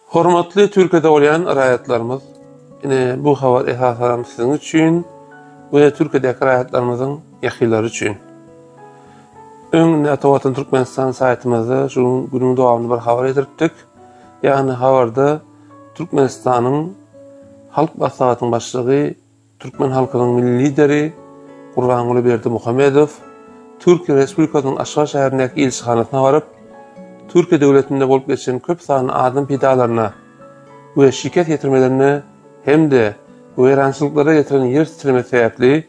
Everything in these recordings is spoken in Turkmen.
Hormatly Türkiýede bolýan raýatlarymyz, ine bu habar esasanam siziň üçin we Türkiýedäki raýatlarymyzyň ýakynlary üçin. Öň indi Ata Watan Türkmenistan saýtymyzda şu günüň dowamynda bir habar getiripdik. Ýagny habarda Türkmenistanyň Halk Maslahatynyň başlygy Türkmen halkynyň Milli Lideri Gurbanguly Berdimuhamedow Türkiýe Respublikasynyň Aşgabat şäherindäki ilçihanasyna baryp, Türkiýe döwletinde bolup geçen köp sanly adam pidalaryna we şikes ýetirmelerine hem-de weýrançylyklara getiren ýer titremesi sebäpli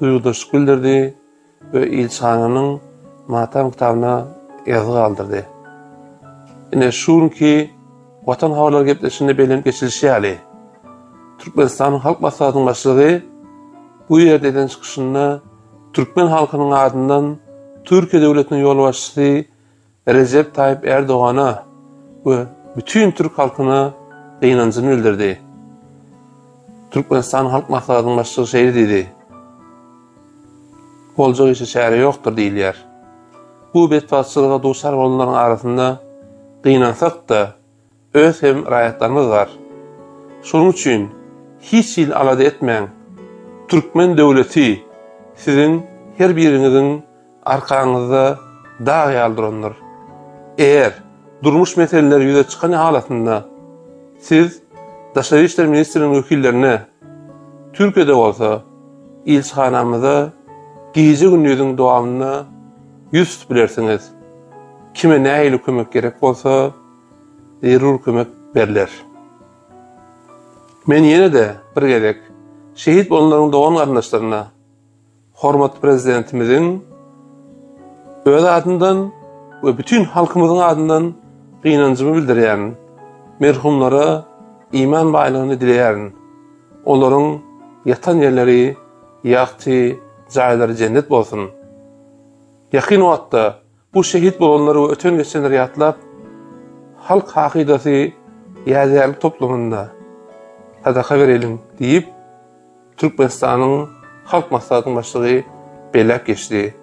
duýgudaşlyk bildirdi we ilçihananyň matam kitabyna ýazgy galdyrdy. Ine, şu günki Watan habarlary gepleşiginde bellenip geçilişi ýaly, Türkmenistanyň Halk Maslahatynyň Başlygy bu ýerde eden çykyşynda türkmen halkynyň adyndan Türkiýe döwletiniň ýolbaşçysy Rejep Taýyp Erdogana we bütin türk halkyna gynanjyny bildirdi. Türkmenistanyň Halk Maslahatynyň Başlygy şeýle diýdi, Boljak işe çäre ýokdur diýilýär. Bu betbagtçylyga duçar bolanlaryň arasynda gynansak-da, öz hem raýatlarymyz bar. Şonuň üçin hiç hili alada etmäň, türkmen döwleti siziň her biriňiziň arkaňyzda dag ýaly durandyr. Eger durmuş meseleleri ýüze çykan halatynda siz Daşary işler ministrliginiň wekillerine, Türkiýede bolsa ilçihanamyza gije-gündiziň dowamynda ýüz tutup bilersiňiz. Kime nähili kömek gerek bolsa, zerur kömek berler. Men ýene-de bir gezek şehit bolanlaryň dogan-garyndaşlaryna hormatly Prezidentimiziň öz adyndan we bütin halkymyzyň adyndan gynanjymy bildirýärin. Merhumlara iman baýlygyny dileýärin. Olaryň ýatan ýerleri ýagty, jaýlary jennet bolsun. Ýakyn wagtda bu şehit bolanlary we öten-geçenleri ýatlap, Halk hakydasy ýadygärlik toplumynda sadaka bereliň diýip, Türkmenistanyň Halk Maslahatynyň Başlygy belläp geçdi.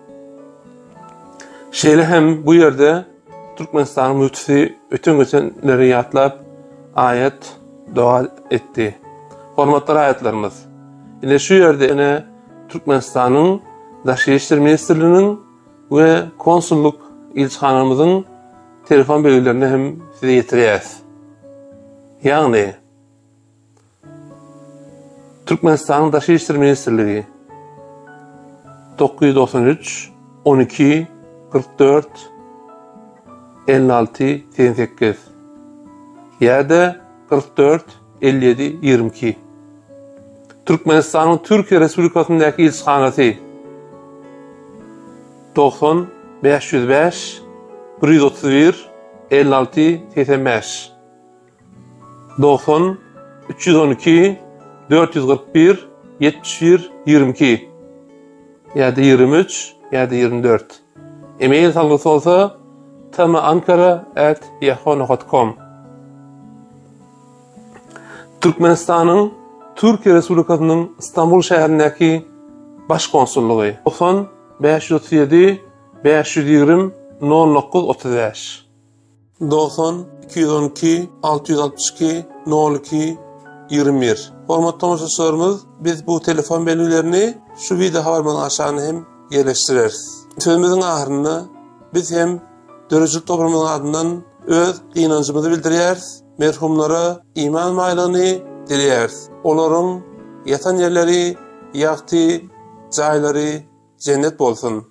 Şeýle hem bu ýerde Türkmenistanyň müftüsi öten-geçenleri ýatlap, aýat doga etdi. Hormatly raýatlarymyz, ine şu ýerde ine Türkmenistanyň Daşary işler ministrliginiň we konsullyk ilçihanamyzyň telefon belgilerini hem size ýetirýäris. Ýagny, Türkmenistanyň Daşary işler ministrligi 993 12 44 56 88 ýa-da 44 57 22 Türkmenistanyň Türkiýe Respublikasyndaky ilçihanasy 90 505 131 56 85 90 312 441 71 22 ýa-da 23 ýa-da 24. E-mail salgysy bolsa tmankara@yahoo.com. Türkmenistanyň Türkiýe Respublikasynyň Stambul şäherindäki Baş konsullygy 90 537 520 09 35. 90 212 662 02 21. Hormatly tomaşaçylarymyz, biz bu telefon belgilerini şu wideo habarymyzyň aşagyna hem ýerleşdireris. Sözümiziň ahyrynda biz hem döredijilik toparymyzyň adyndan öz gynanjymyzy bildirýäris, merhumlara iman baýlygyny dileýäris. Olaryň ýatan ýerleri ýagty, jaýlary jennet bolsun!